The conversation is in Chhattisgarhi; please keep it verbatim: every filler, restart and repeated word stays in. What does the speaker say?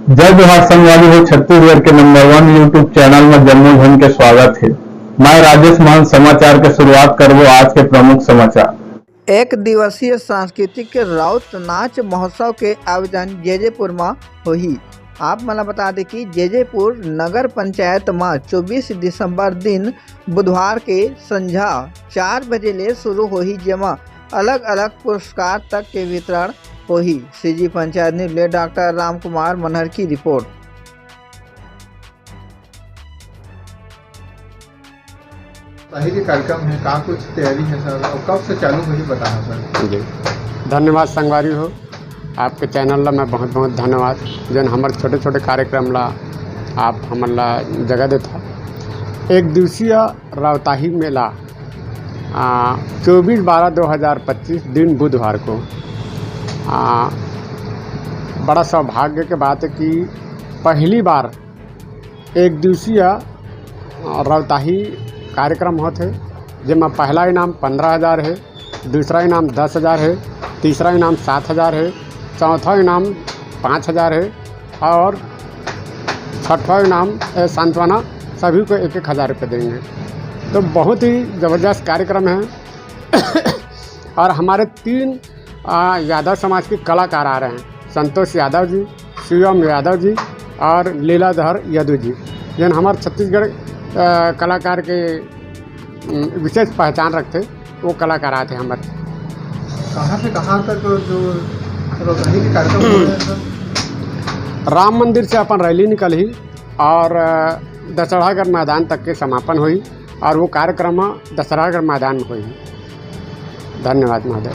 जय जोहार संगवारी हो, छत्तीसगढ़ के नंबर वन YouTube चैनल में जम्मो झन के स्वागत हे। मैं राजेश मान समाचार के शुरुआत करबो आज के प्रमुख समाचार। एक दिवसीय सांस्कृतिक राउत नाच महोत्सव के आयोजन जेजेपुर म होही। आप मन ल बता दे कि जेजेपुर नगर पंचायत म चौबीस दिसंबर दिन बुधवार के संझा चार बजे ले शुरू होही, जेमा अलग-अलग पुरस्कार तक के वितरण होही। सीजी पंचायत न्यूज ले डॉक्टर राम कुमार मनहर की रिपोर्ट। पहली कार्यक्रम है, का कुछ तैयारी है सर, और कब से चालू होही, बताना सर। जी, धन्यवाद संगवारी हो, आपके चैनल ला मैं बहुत बहुत धन्यवाद, जोन हमर छोटे छोटे कार्यक्रम ला आप हमन ला जगह देथा। एक दिवसीय राउताही मेला, आ, चौबीस बारह दो हज़ार पच्चीस, दिन बुधवार को, आ, बड़ा सौभाग्य के बात है कि पहली बार एक दिवसीय, आ, राउताही कार्यक्रम होत हे, जेमा पहला इनाम पन्द्रह हज़ार हे, दूसरा इनाम दस हज़ार हे, तीसरा इनाम सात हज़ार हे, चौथा इनाम पाँच हज़ार हे और छठवां इनाम, ए, सांत्वना, सभी को एक एक हज़ार रुपये देंगे। तो बहुत ही ज़बरदस्त कार्यक्रम है। और हमारे तीन, आ, यादव समाज के कलाकार आ रहे हैं, संतोष यादव जी, शिवम यादव जी और लीलाधर यदु जी, जिन हमारे छत्तीसगढ़, आ, कलाकार के, उम, विशेष पहचान रखते, वो कलाकार आते हैं हमारे। कहाँ से कहाँ तक जो रोजगारी के कार्यक्रम हो रहे हैं सर? राम मंदिर से अपन रैली निकलही और, अ, दशहरागढ़ मैदान तक के समापन होही और वो कार्यक्रम दशहरागढ़ मैदान में होही। धन्यवाद महोदय।